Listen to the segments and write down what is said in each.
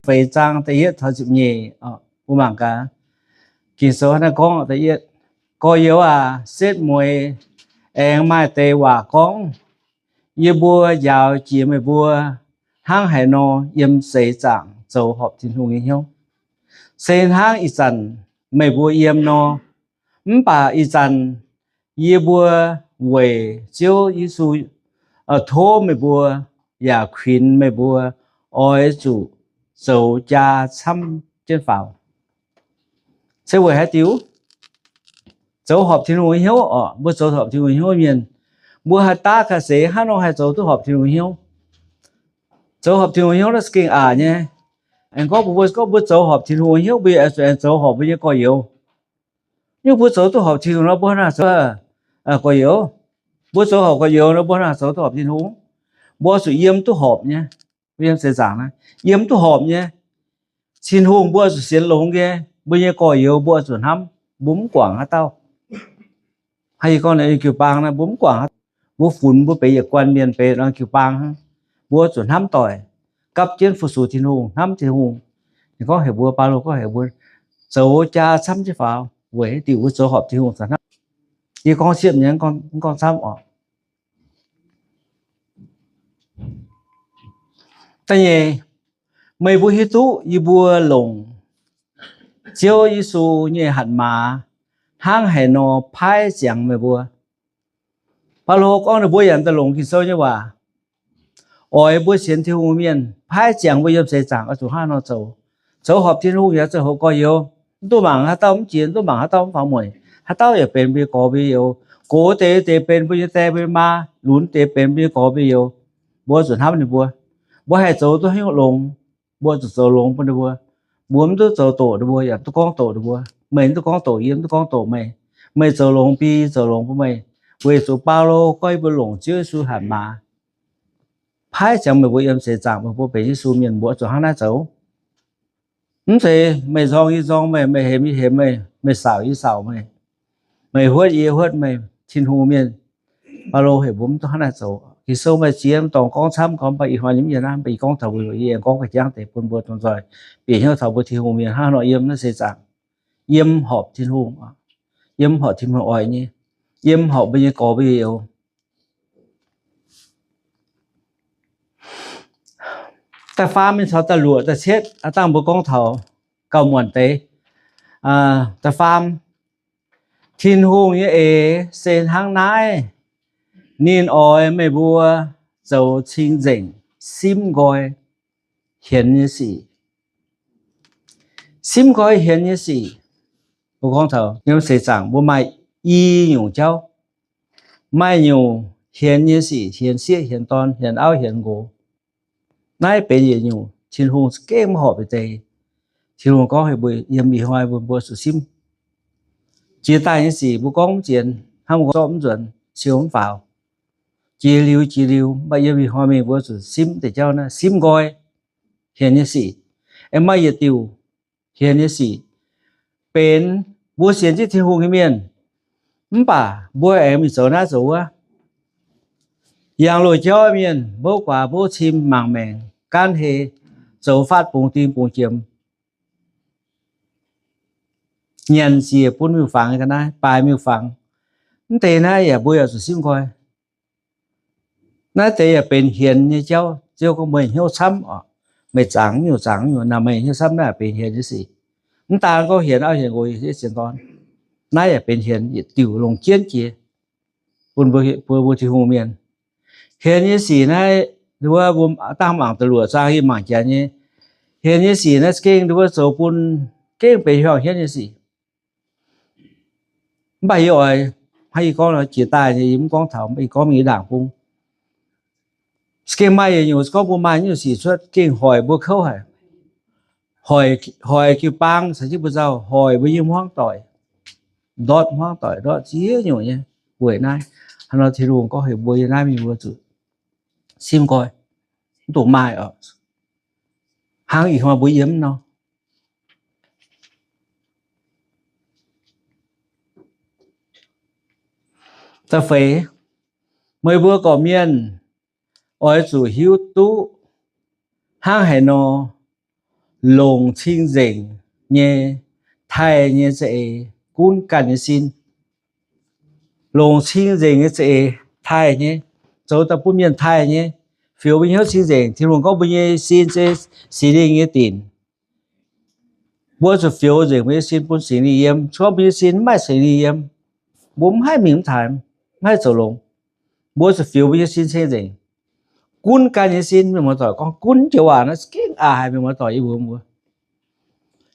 Feix zaang da'yietv taux ziepc nyeic, mbuo mangc gaax. Ging-Sou naaiv gorngv da'yietv, Gorx-youz aac, setv mueiz aengx maaih deix waac gorngv. Yie mbuo njaaux jiex meih mbuo hnangv haaix nor yiem seix zaangc zoux horpc Tin-Hungh nyei hnyouv, se hnangv ih zanc meih mbuo yiem nor. Mv baac ih zanc yie mbuo weic Ziouv Yesu tov meih mbuo yaac kuinx meih mbuo oix zuqc zoux jaa camv jienv faaux. Se weic haaix diuc? Zoux horpc Tin-Hungh nyei hnyouv oc. Mbuo zoux horpc Tin-Hungh nyei hnyouv mienh, mbuo haih daav ga'seix hnangv nor haih zoux duqv horpc Tin-Hungh nyei hnyouv. Zoux horpc Tin-Hungh nyei hnyouv naaiv se gengh aqc nyei. Aengx gorngv mbuo, mbuo gorngv mbuo zoux horpc Tin-Hungh nyei hnyouv, mbuo yaac aengx zoux horpc mbuo nyei gorx-youz. Nyungc mbuo zoux duqv horpc Tin-Hungh nor, mbuo hnangv zoux gorx-youz. Mbuo zoux horpc gorx-youz nor, mbuo hnangv zoux duqv horpc Tin-Hungh. Mbuo zuqc yiem duqv horpc nyei. Mbuo yiem seix zaangc naaiv yiem duqv horpc nyei. Tin-Hungh mbuo zuqc sienx longx nyei. Mbuo nyei gorx-youz mbuo zuqc hnamv, mbuo mv guangc haaix dauh. Haaix gorngv jiu-baang naaiv mbuo mv guangc, mbuo funx mbuo benx yietc guanh mienh benx norm jiu-baang hnangv. Mbuo zuqc hnamv doic, gapv jienv fu-sux Tin-Hungh, hnamv Tin-Hungh. Ninh gorngv heuc mbuo, Baulo gorngv heuc mbuo zoux jaa camv jienv faaux weic diuc mbuo zoux horpc Tin-Hungh caux hnamv. Yie gorngv siepv nyei, mv gorngv camv oc. Da'nyeic, meih mbuo hiuv duqv yie mbuo longc Ziouv Yesu nyei hatc maaz hnangv haaix nor paaiv ziangx meih mbuo. Baulo gorngv ninh mbuo yaac daaih longc Ging-Sou nyei waac, oix mbuo sienx Tin-Hungh mienh paaiv ziangx mbuo yiem seix zaangc oix zuqc hnangv nor zoux. Zoux horpc Tin-Hungh yaac zoux horpc gorx-youz. Mv duqv mangc haaix dauh mv jiex, mv duqv mangc haaix dauh mv faaux mueic. Haaix dauh yaac benx mbuo nyei gorx mbuo nyei youz. Gox deix deix benx mbuo nyei die mbuo nyei maa, lunx deix benx mbuo nyei gorx mbuo nyei youz. Mbuo zuqc hnamv ninh mbuo. Mbuo haih zoux duqv haaix nyungc longx, mbuo zuqc zoux longx bun ninh mbuo. Mbuo mv duqv zoux doqc ninh mbuo, yaac mv duqv gorngv doqc ninh mbuo. Meih mv duqv gorngv doqc yie, mv duqv gorngv doqc meih. Meih zoux longx bun yie, yie zoux longx bun meih. Weic zuqc Baulo gorngv yie mbuo longc Ziouv Yesu hatc maaz paaiv ziangx meih mbuo yiem seix zaangc, meih mbuo benx Yesu mienh, mbuo zuqc hnangv naaiv zoux. Mv zeiz meih nzorng yie nzorng meih, meih hemx yie hemx meih, meih saauc yie saauc meih, meih huotv yie huotv meih. Tin-Hungh mienh, Baulo heuc mbuo mv duqv hnangv naaiv zoux. Ging-Sou maaih ziex dorngx gorngv camv, gorngv mv baac ih hnoi nyei mv yiem naaiv, mv baac yie gorngv taux mbuo, yie aengx gorngv ga'jangv deix bun mbuo dongh nzoih bieqc hnyouv taux mbuo Tin-Hungh mienh hnangv haaix nor yiem naaiv seix zaangc, yiem horpc Tin-Hungh, yiem horpc Tin-Hungh oix nyei, yiem horpc mbuo nyei gorx mbuo nyei youz. Da'faam mingh taux da'luoqc da'cietv, aa, dangh mbuo gorngv taux gauh muonc deix. Da'faam, Tin-Hungh nyei eix se hnangv naaiv. Ninh oix meih mbuo zoux cing-nzengc, simv nqoi hienx nyei sic. Simv nqoi hienx nyei sic. Mbuo gorngv taux yiem seix zaangc mbuo maaih i nyungc jauv. Maaih nyungc hienx nyei sic, hienx sieqv hienx dorn, hienx auv hienx nqox. Naaiv benx yietc nyungc Tin-Hungh gengh maiv horpc nyei deix. Tin-Hungh gorngv heuc mbuo yiem ih hnoi mbuo, mbuo zuqc simv. Jiex daaih nyei sic mbuo gorngv mv zienx, hnangv mbuo gorngv zorqv mv nzuonx, siou mv faaux. Jiex liuz jiex liuz, mv baac yiem ih hnoi mingh mbuo zuqc simv deix jauv naaiv, simv nqoi hienx nyei sic. Aengx maaih yietc diuc hienx nyei sic benx mbuo sienx jienv Tin-Hungh nyei mienh, mv baac mbuo aengx mingh zoux naaiv zoux wuov. Yangh loz-jauv mienh, mbouv guaax mbouv cim, mangc maengc, gaanv hei, zoux faatv bungx ding bungx jiem, nyanc ziec bun miuc-fangx ga'naaiv, baaix miuc-fangx. Mv deix naaiv yaac mbuo yaac zuqc simv nqoi. Naaiv deix yaac benx hienx nyei jauv. Ziouv gorngv meih hnyouv camv oc, meih zaangc nyungc zaangc nyungc, naaiv meih hnyouv camv, naaiv yaac benx hienx nyei sic. Mv daan gorngv hienx auv hienx nqox, hienx sieqv hienx dorn, naaiv yaac benx hienx yietc diuc longc jienv jiex bun mbuo, mbuo, mbuo Tin-Hungh mienh. Hienx nyei sic naaiv, wuov mbuo dangh mangc da'luoqc zaang, yie mangc janx nyei. Hienx nyei sic naaiv gengh mbuo zoux bun gengh benx hiuang hienv nyei sic. Mv baac yie oix, hnangv yie gorngv jiex daaih nyei, yie mv gorngv taux, yie gorngv mingh yie ndaangc bung. Se gengh maaih yietc nyungc, se gorngv mbuo maaih nyungc sic cuotv, gengh hoic mbuo kouv haic. Hoic, hoic jiu-baang caux jienv mbuo nzauh, hoic mbuo nyei hmuangv doic, ndortv hmuangv doic, ndortv ziex nyungc nyei. Weic naaiv, hnangv nor Tin-Hungh gorngv heuc mbuo yiem naaiv mingh mbuo zuqc simv nqoi, mv dungx maaih oc. Hnangv ih hnoi mbuo yiem nor, Da'feix, meih mbuo gorqv-mienh oix zuqc hiuv duqv hnangv haaix nor longc cing-nzengc nyei taaih nyei za'eix gunv ganh nyei sin. Longc cing-nzengc nyei za'eix taaih nyei, zoux daaih bun mienh taaih nyei, fioux mbuo hnyouv cing-nzengc. Tin-Hungh gorngv mbuo nyei sin se Singx Lingh nyei dinc. Mbuo zuqc fioux nzengc mbuo nyei sin bun Singx Lingh yiem. Se gorngv mbuo nyei sin mv maaih Singx Lingh yiem, mbuo mv haih mingh mv taaix, mv haih zoux longx. Mbuo zuqc fioux mbuo nyei sin cing-nzengc, gunv ganh nyei sin. Mienh muoz-doic, gorngv gunv joux waac naaiv za'gengh aqc haic, mienh muoz-doic, yie mbuox mbuo.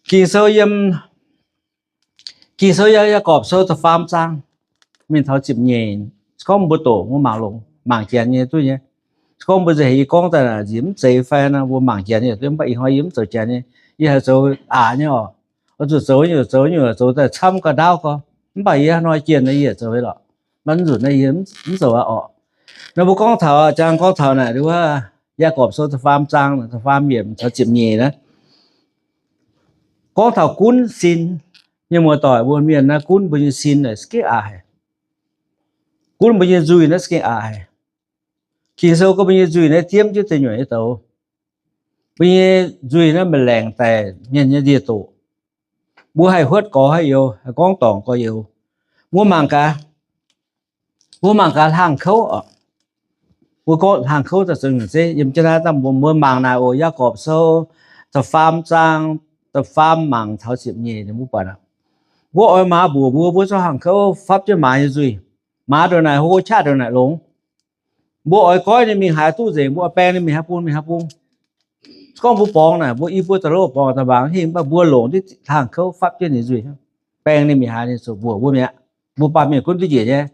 Ging-Sou yiem, Ging-Sou yiem Yaagorpc Sou da'faam zaang, mingh taux ziepc nyeic. Se gorngv mbuo doqc, mbuo mangc longx, mangc janx nyei duqv nyei. Se gorngv mbuo nziex heix yie gorngv daaih nziex mv zeiz fai nor, mbuo mangc janx nyei duqv, mv baac ih hnoi yie mv zoux janx nyei. Yie haiz zoux aqc nyei oc. Oix zuqc zoux nyungc zoux nyungc, zoux daaih camv ga'ndaauv gorx. Mv baac yie hnoi jienh naaiv yie zoux lorqc. Maiv nzunc naaiv yie mv zoux aqv oc. Naaiv mbuo gorngv taux, jang gorngv taux naaic wuov, Yaagorpc Sou da'faam zaang, da'faam yiemc caux ziepc nyeic naaiv, gorngv taux gunv sin. Mienh muoz-doic, mbuo mienh naaiv gunv mbuo nyei sin naaic za'gengh aqc haic. Gunv mbuo nyei nzuih naaiv za'gengh aqc haic. Ging-Sou gorngv mbuo nyei nzuih naaiv diemv jienv deic-nyuoqc nyei douz. Mbuo nyei nzuih naaiv maaih laengc daic mienh nyei ndie-doqc. Mbuo haih huotv gorx haih youz, haih gorngv dorngc gorx youz. Mbuo mangc gaax, mbuo mangc gaax hlang kouv oc. Mbuo gorngv hlang kouv daaih zoux nyungc zeiv, yiem jienv naaiv dangh mbuo mangc naaic oc, Yaagorpc Sou da'faam zaang, da'faam mangc taux ziepc nyeic ninh mbuo buatc aqv. Mbuo oix maaz mbuoqc mbuo, mbuo zorqv hlang kouv fapv jienv maaz nyei nzuih. Maaz ndongc naaic hlo, qaqv ndongc naaic longx. Mbuo oix goiv ninh mingh haaix duqv nzengc, mbuo oix baeng ninh mingh haaix bung mingh haaix bung. Se gorngv mbuo borngz naaic, mbuo i buo da'lov borngz da'mbaangc hingh, mv baac mbuo longc diqv hlang kouv fapv jienv ninh nzuih, baeng ninh mingh haaix ninh ziouc mbuoqc mbuo mi'aqv. Mbuo baamh mienh gunv duqv njiec nyei.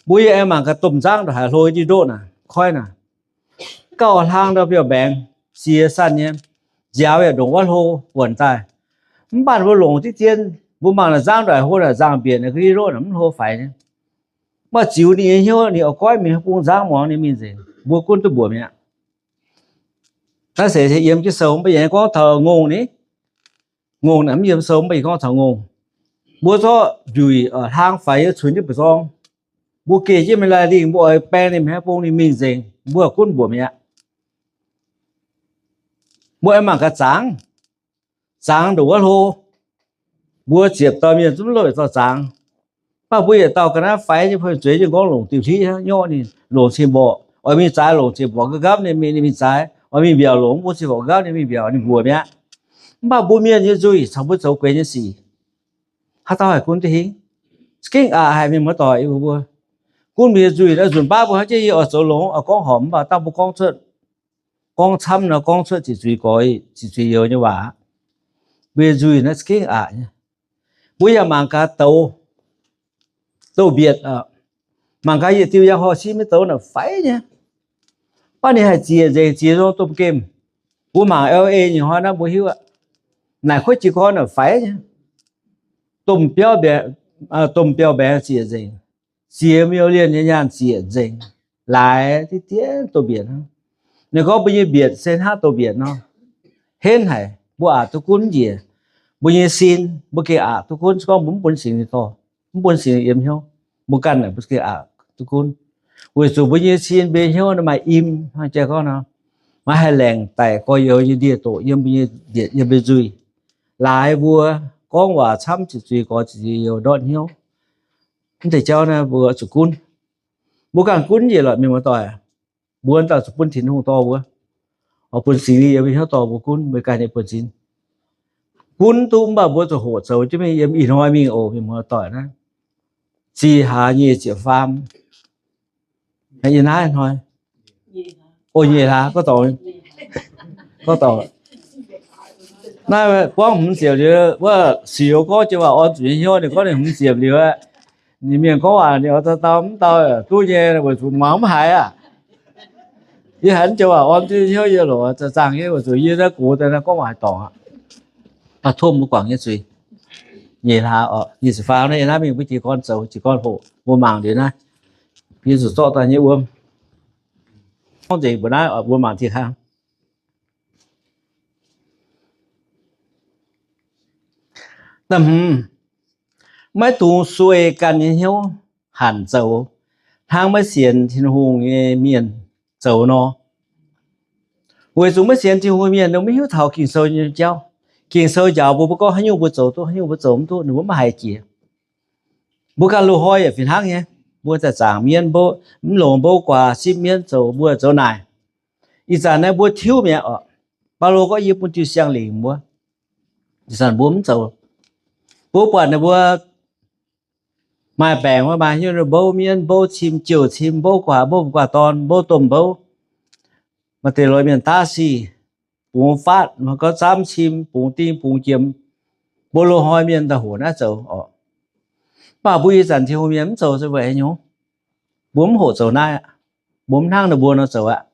Mbuo yie aengx mangc gaax domh nzangv ndongc haaix hlo diqv ndoqv naaic, koiv naaic, gauh hlang ndau biauv-mbaengx, siex sanh nyei, nziaaux yaac ndongc wuov hlo buonc daaih. Mv baac mbuo longc diqv dien, mbuo mangc naaic nzangv ndongc haaix hlo naaic, nzangv-mbienc naaic ga'ndiev ndoqv naaic mv hlo faix nyei. Mv baac ziux ninh nyei hnyouv, ninh oix goiv mingh haaix bung nzangv muangx ninh mingh nzengc, mbuo gunv duqv mbuoqc mi'aqv. Naaiv se yiem jienv sou, mv baac yie gorngv taux ngongh ni. Ngongh naaic mv yiem sou, mv baac yie gorngv taux ngongh. Mbuo zorqv njuic hlang faix yiem cunx jienv mbu'zorng, mbuo geh jienv mingh laih lingh, mbuo oix baeng ninh mingh haaix bung ninh mingh nzengc, mbuo gunv mbuoqc mi'aqv. Mbuo aengx mangc gaax zangx. Zangx ndongc wuov hlo, mbuo ziepc dauh mienh zungv loz-yietc dauh zangx. Mv baac mbuo yietc dauh ga'naaiv faix nyei, fai zueiz jienv gorngv longc diuh hlitv nyorqv ninh, longc cing-mborqc. Oix mingh zaaix longc cing-mborqc gapv-gapv ninh mingh, ninh mingh zaaix. Oix mingh mbiaauc longc mv bung cing-mborqc gapv ninh mingh mbiaauc, ninh mbuoqc mi'aqv. Mv baac mbuo mienh nyei nzuih caux mbuo zoux gueix nyei sic, haaix dauh haih gunv duqv hingh? Za'gengh aqc haic, mienh muoz-doic, yie mbuo gunv mbuo nyei nzuih naaiv nzunc baav mbuo hnangv jiex yie oix zoux longx, oix gorngv horpc, mv baac dangh mbuo gorngv cuotv, gorngv camv nor gorngv cuotv ziqc zuiz goix, ziqc zuiz youz nyei waac. Mbuo nyei nzuih naaiv za'gengh aqc nyei. Mbuo yaac mangc gaax douz, douz-mbietc, mangc gaax yietc diuh yangh horh sin maiv douz naaic faix nyei. Mv baac ninh haih zieqc nzengc, zieqc nzong domh gemh. Mbuo mangc L A nyei hnoi naaiv mbuo hiuv aqv. Naaic kuotv jiez gorn naaic faix nyei. Domh biauv mbaengx, domh biauv mbaengx zieqc nzengc. Ziex miuc lienh nyei nyaanh zieqc nzengc, laaix diqv dien douz-mbietc hnangv. Ninh gorngv mbuo nyei mbietc se hnangv douz-mbietc nor, henv haic, mbuo aqc duqv gunv njiec. Mbuo nyei sin mbuo gengh aqc duqv gunv, se gorngv mbuo mv bun Singx Lingh dorh, mv bun Singx Lingh yiem hnyouv, mbuo ganh naaic mbuo gengh aqc duqv gunv. Weic zuqc mbuo nyei sin mbuo nyei hnyouv naaiv maaih im hnangv jai gorngv nor, maaih haih laengc daic gorx-youz nyei ndie-doqc yiem mbuo nyei, yiem mbuo nzuih. Laaix mbuo gorngv waac camv ziqc zuiz goix ziqc zuiz youz ndortv hnyouv. Mv deix jauv naaiv mbuo zuqc gunv. Mbuo ganh gunv njiec lorqc, mienh muoz-doic. Mbuo dauh zuqc bun Tin-Hungh dorh mbuo, oix bun Singx Lingh yiem mbuo hnyouv dorh mbuo gunv, mbuo ganh nyei buonv-sin. Gunv duqv mv baac mbuo zuqc hoqc zoux jienv mingh yiem ih hnoi mingh oc, mienh muoz-doic naaiv. Zih hlaax nyic ziepc faam. Yie naaiv hnoi, o, nyic hlaax, gorngv dorngc, gorngv dorngc. Naaiv buangv hmz ziepc liuz, wuov siux gorngv jienv waac orn zuqc nyei hnyouv, ninh gorngv ninh hmz ziepc liuz aqv. Ninh mienh gorngv waac ninh oix dau dau mv dau duqv nyei, weic zuqc muangx mv haiz aqv. Yie haiz mv joux waac orn duqv nyei hnyouv yie lorqc, zaangh nyei weic zuqc yie naaiv gox daaih naaiv gorngv waac haih dorngc aqv. Aa, tov mbuo guangc nyei zuiz. Nyic hlaax oc, nyic ziepc faam naaiv yie naaiv mingh mbuo jiez gorn zoux, jiez gorn hoqc, mbuo mangc liuz naaiv, yie zuqc zorqv daaih nyei wuom. Gorngv nzengc mbuo naaiv, mbuo mangc dieh hnangv. Da'hmz, maiv dungx sueih ganh nyei hnyouv. hanc zoux, hnangv maiv sienx Tin-Hungh nyei mienh zoux nor. Weic zuqc maiv sienx Tin-Hungh mienh nor maiv hiuv taux Ging-Sou nyei jauv. Ging-Sou njaaux mbuo, mbuo gorngv haaix nyungc mbuo zoux duqv, haaix nyungc mbuo zoux mv duqv, ninh mbuo maiv haiz jiex. Mbuo ganh loz-hnoi yaac fih hnangv nyei. Mbuo zaah zaangc mienv, mbuo mv longc mbouv guaax sipv mienv zoux, mbuo zoux naaic. Ih zanc naaiv mbuo tiuv mi'aqv oc. Baulo gorngv, yie bun diuh siang-lingc mbuo. Ih zanc mbuo mv zoux. Mbuo buatc ninh mbuo maaih baengc, maaih hnyouv mbouv mienv, mbouv cim, jouh cim, mbouv guaax, mbouv guaax dorn, mbouv domh mbouv. Maaih deix loz mienh daav sic, bungx faatv, maaih gorngv zaamv cim, bungx ding, bungx jiem. Mbuo loz-hnoi mienh daaih hoqc naaiv zoux oc. Mv baac mbuo ih zanc Tin-Hungh mienh mv zoux se weic haaix nyungc? Mbuo mv hoqc zoux naaiv aqv. Mbuo mv hnangv ninh mbuo nor zoux aqv.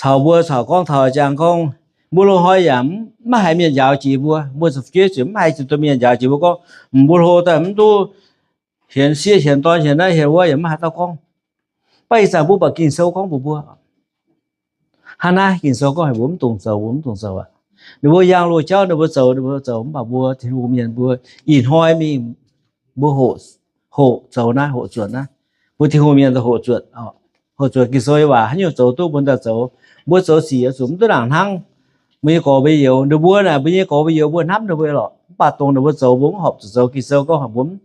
Caux mbuo caux gorngv taux jangx gorngv, mbuo loz-hnoi yaac mv, maiv haiz mienh njaaux jiex mbuo. Mbuo zuqc fu'jueiv ziouc mv haiz zuqc domh mienh njaaux jiex mbuo gorngv, mbuo hlo daaih mv duqv hienx sieqv hienx dorn hienx naaiv hienx wuov yaac mv haaix dauh gorngv. Mv baac ih zanc mbuo buatc Ging-Sou gorngv mbuox mbuo, hnangv naaiv Ging-Sou gorngv haic mbuo mv dungx zoux, mbuo mv dungx zoux aqv. Ninh mbuo yangh loz-jauv ninh mbuo zoux, ninh mbuo zoux, mv baac mbuo Tin-Hungh mienh mbuo ih hnoi mingh mbuo hoqc, hoqc zoux naaiv, hoqc zuotc naaiv. Mbuo Tin-Hungh mienh hoqc zuotc, hoqc zuotc Ging-Sou nyei waac, haaix nyungc zoux duqv mbuo daaih zoux. Mbuo zoux sic oix zuqc mv duqv nangc hnangv mbuo nyei gorx mbuo youz. Ninh mbuo naaic mbuo nyei gorx mbuo youz mbuo hnamv ninh mbuo lorqc, mv baac dongh ninh mbuo zoux mbuo mv horpc zuqc zoux. Ging-Sou gorngv haic mbuo mv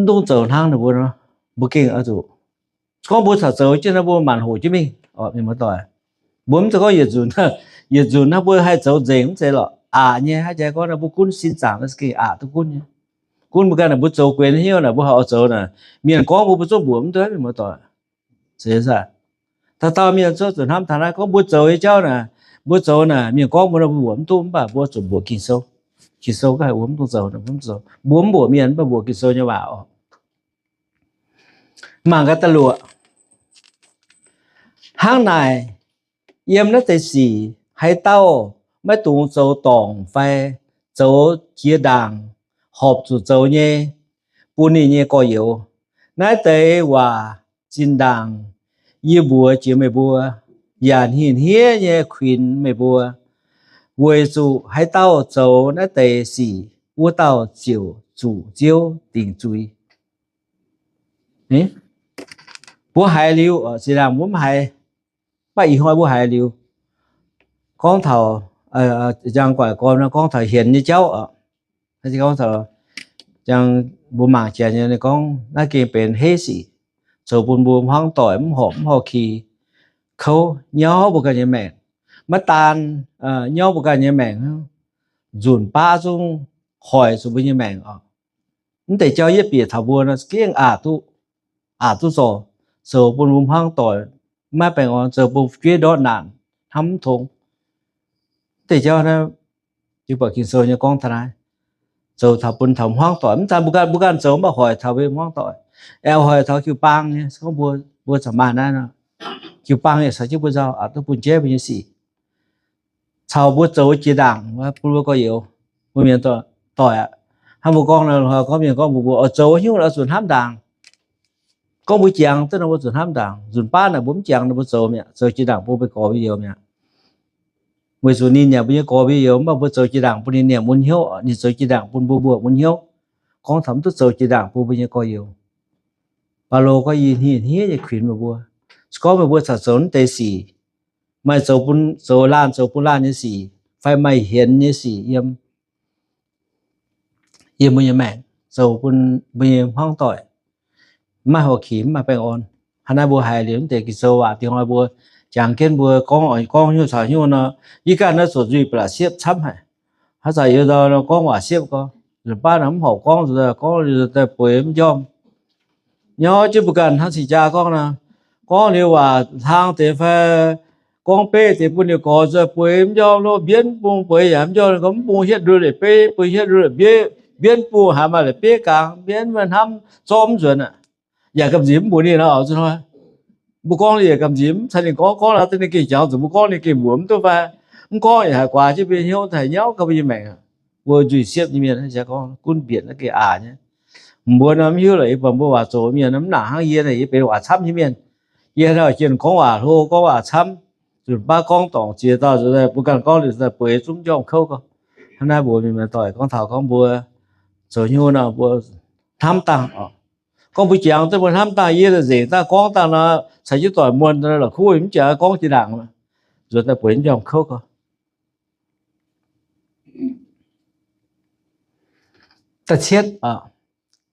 dungx zoux hnangv ninh mbuo nor, mbuo gengh oix zuqc, gorngv mbuo caux zoux jienv naaiv mbuo maanc hoqc jienv mingh. Mienh muoz-doic, mbuo mv zeiz gorngv yietc nzunc, yietc nzunc naaiv mbuo haih zoux nzengc mv zeiz lorqc. Aqc nyei, haaix jaax gorngv naaiv mbuo gunv sin zaangc naaiv gengh aqc duqv gunv nyei. Gunv mbuo ganh naaic mbuo zoux guenx hnyouv naaic mbuo haih oix zoux naaic, mienh gorngv mbuo, mbuo zungv mbuoqc mv duqv, mienh muoz-doic. Dauh dauh mienh zungv zuqc hnamv taux naaiv, gorngv mbuo zoux nyei jauv naaic, mbuo zoux naaic, mienh gorngv mbuo nor mbuo mbuoqc mv duqv, mv baac mbuo zuqc mbuoqc Ging-Sou. Ging-Sou gorngv haic mbuo mv dungx zoux, mbuo mv mbuoqc mienh, mv baac mbuoqc Ging-Sou nyei waac oc. Mangc gaax da'luoqc. Hnangv naaic, yiem naaiv deix sic, haaix dauh maiv dungx zoux dorngc fai zoux jiex ndaangc horpc zuqc zoux nyei bun ninh nyei gorx-youz. Naaiv deix waac zinh ndaangc yie mbuox jiex meih mbuo, yaac hnih hniev nyei kuinx meih mbuo, weic zuqc haaix dauh zoux naaiv deix sic, wuov dauh ziouc zuqc Ziouv dingc zuiz. Mbuo haiz liuz, zinh ndaangc mbuo mv haiz, mv baac ih hnoi mbuo haiz liuz, gorngv taux, njang guaaic gorn gorngv taux hienx nyei jauv oc. Gorngv taux, mbuo mangc janx nyei gorngv naaiv gengh benx heiv sic, zoux bun mbuo hmuangv doic mv horpc mv horpc ki, kouv nyauv mbuo ganh nyei maengc. Maiv daan nyauv mbuo ganh nyei maengc, nzunc baav zungv hoic zuqc mbuo nyei maengc oc. Mv deix jauv yietv bieqc taux mbuo nor, gengh aqc duqv, aqc duqv zorc, zoux bun mbuo hmuangv doic maiv baengh orn, zoux bun fu'jueiv ndortv naanc hnamv mv tong. Mv deix jauv naaiv, jiu-baang Ging-Sou nyei gorngv taux naaiv, zoux taux bun taux hmuangv doic. Mv daan mbuo ganh, mbuo ganh zoux mv baac hoic taux mbuo hmuangv doic, aengx hoic taux jiu-baang nyei. Se gorngv mbuo, mbuo caux maaih naaiv nor, jiu-baang yaac caux jienv mbuo nzauh, aqc duqv bun jaiv mbuo nyei sic. Caux mbuo zoux jiex ndaangc bun mbuo gorx-youz, mbuo mienh doic aqv. Hnangv mbuo gorngv nor, gorngv mienh gorngv mbuox mbuo, oix zoux hnyouv oix zuqc hnamv ndaangc. Gorngv mbuo jangx duqv nor mbuo zuqc hnamv ndaangc. Nzunc baav naaic mbuo mv jangx nor mbuo zoux mi'aqv, zoux jiex ndaangc bun mbuo gorx mbuo youz mi'aqv. Weic zuqc ninh yaac mbuo nyei gorx mbuo youz, mv baac mbuo zoux jiex ndaangc bun ninh, ninh yaac mun hnyouv. Ninh zoux jiex ndaangc bun mbuo, mbuo mun hnyouv. Gorngv taux mv duqv zoux jiex ndaangc bun mbuo nyei gorx-youz, Baulo gorngv, yie hnih hniev nyei kuinx meih mbuo. Se gorngv meih mbuo caux zoux naaiv deix sic, maaih zoux bun, zoux laanh, zoux bun laanh nyei sic, fai maaih hienx nyei sic yiem, yiem mbuo nyei maengc, zoux bun mbuo nyei hmuangv doic mv maaih hoqc kic, mv maaih baengh orn. Hnangv naaiv mbuo haiz liuz naaiv deix Ging-Sou waac, dingc hnoi mbuo jangx jienv mbuo gorngv, gorngv hnyouv caux hnyouv nor, yie ganh naaiv zuqc nzuih ba'laqc siepv camv haic. Haaix zanc yie ndau gorngv waac siepv gorngv, nzunc baav naaic mv horpc gorngv, gorngv liuz daaih bueix mv njormh. Nyorqv jienv mbuo ganh hnangv cing-jaa gorngv nor, gorngv liuz waac hlang deix fai gorngv beiv deix bun ninh gorx nzuih bueix mv njormh lo, mbienv bung bueix yaac mv njormh, mv bung hietv nduov leiz beiv, bung hietv nduov leiz mbienv, mbienv bung haiz maaih leiz beiv gangx, mbienv maaih hnamv zorqv mv nzuonx aqv. Yaac gamh nziex mv mbuox ninh nor, hnoi mbuo gorngv yaac gamh nziex mv caux ninh gorngv, gorngv nor ninh gengh jangx zuqc mbuo gorngv ninh gengh mbuox mv duqv fai? Mv gorngv yaac haiz guaax jienv mbuo nyei hnyouv, haiz nyauv gau mbuo nyei maengc. Mbuo nzuih siepv nyei mienh gorngv gunv mbietc naaiv gengh aqc nyei. Mbuo nor mv hiuv lorqc, yie buatc mbuo waac zoqc mienh mv nangc hnangv yie, yie benx waac camv nyei mienh. Yie nor jienh gorngv waac hlo, gorngv waac camv, nzunc baav gorngv dorngc ziex dauh nzuonx daaih, mbuo ganh gorngv liuz daaih bueix zungv njormh kouv gau. Hnangv naaiv mbuox mienh muoz-doic gorngv taux gorngv mbuo zoux hnyouv nor mbuo hnamv dangh oc. Gorngv mbuo jangx daaih mbuo hnamv dangh yie nzengc daaih gorngv dangh nor, caux jienv doic muonh la'kuqv mv jangx gorngv jiex ndaangc, nzuonx daaih buatc njormh kouv gorx. Da'cietv,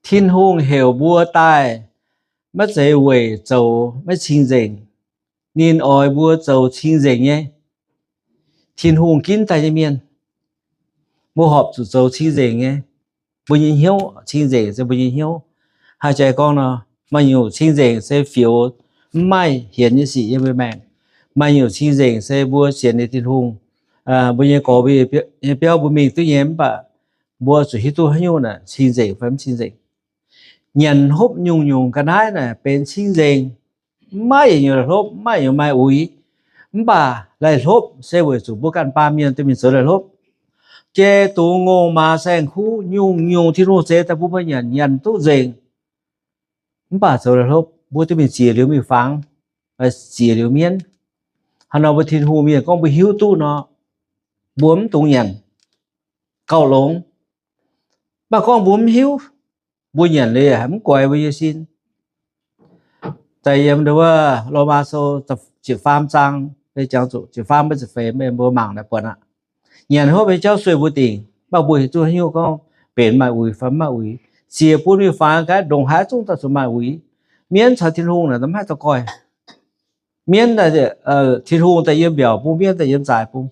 Tin-Hungh heuc mbuo daaih maiv zeiz weic zoux maiv cing-nzengc. Ninh oix mbuo zoux cing-nzengc nyei. Tin-Hungh ginv daaih nyei mienh, mbuo horpc zuqc zoux cing-nzengc nyei. Mbuo nyei hnyouv, cing-nzengc se mbuo nyei hnyouv. Haaix jaaix gorngv nor, maaih nyungc cing-nzengc se fioux mv maaih hienx nyei sic yiem mbuo maengc. Maaih nyungc cing-nzengc se mbuo sienx nyei Tin-Hungh, mbuo nyei gorx, mbuo nyei biauv, mbuo mingh duqv nyei, mv baac mbuo zuqc hiuv duqv haaix nyungc naaic cing-nzengc fai mv cing-nzengc. Nyanc hopv nyungc-nyungc ga'naaiv naaic benx cing-nzengc. Mv maaih yietc nyungc la'hlopv, mv maaih yietc nyungc maaih uix. Mv baac la'hlopv se weic zuqc mbuo ganh baamh mienh dorh mingh zoux la'hlopv. Jai dungz ngongh maaz saeng-kuv nyungc-nyungc Tin-Hungh zeix daaih bun mbuo nyanc, nyanc duqv nzengc. Mv baac zoux la'hlopv, mbuo dorh mingh zieqc liuz miuc-fangx, zieqc liuz mienv. Hnangv nor mbuo Tin-Hungh mienh gorngv mbuo hiuv duqv nor, mbuo mv dungx nyanc, gauh longx. Mv baac gorngv mbuo mv hiuv, mbuo nyanc liuz yaac mv guaix mbuo nyei sin. Daaih yiem Lomaa Sou ziepc faam zaang, ziepc faam mbuo ziepc feix mbuo mangc naaiv buatc aqv. Nyanc hopv nyei jauv sueih mbuo dingc, mv baac mbuo hiuv duqv haaix nyungc gorngv benx maaih uix fai mv maaih uix. Zieqc bun miuc-fangx gaax, ndongc haaix zungv daaih zuqc maaih uix. Mienv caux Tin-Hungh naaic mv haih dorh goih. Mienv, Tin-Hungh daaih yiem mbiaauc bung, mienv daaih yiem zaaix bung.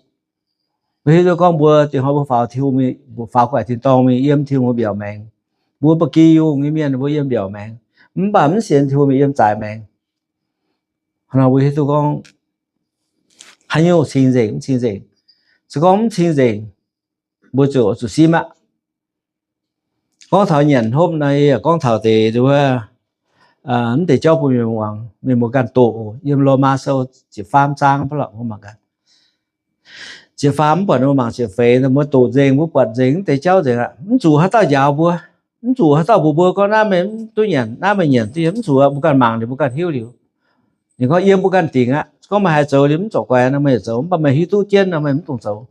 Mbuo hiuv duqv gorngv mbuo dingc hnoi mbuo faaux Tin-Hungh, faaux gu'nguaaic tin-dorngh mingh yiem Tin-Hungh mbiaauc maengx. Mbuo ba'gi yungh nyei mienh mbuo yiem mbiaauc maengx, mv baac mv sienx Tin-Hungh mingh yiem zaaix maengx. Hnangv nor mbuo hiuv duqv gorngv haaix nyungc cing-nzengc mv cing-nzengc. Se gorngv mv cing-nzengc, mbuo ziouc zuqc simv aqv. Gorngv taux nyanc hopv naaiv, yie gorngv taux deix wuov, mv deix jauv bun mienh muangx, mienh muoz ganh doqc. Yiem Lomaa Sou ziepc faam zaang mv baac lorqc, mbuo mangc gaax. Ziepc faam mv buatc, mbuo mangc ziepc feix, mbuo doqc nzengc, mbuo buatc nzengc mv deix jauv nzengc aqv. Mv zuqc haaix dauh njaaux mbuo, mv zuqc haaix dauh mbuox mbuo gorngv naaiv meih mv duqv nyanc, naaiv meih nyanc duqv nyanc, mv zuqc aqv. Mbuo ganh mangc liuz, mbuo ganh hiuv liuz. Ninh gorngv yiem mbuo ganh dingc aqv. Gorngv meih haih zoux liuz mv zoux guaix nor, meih zoux, mv baac meih hiuv duqv jienv nor, meih mv dungx zoux.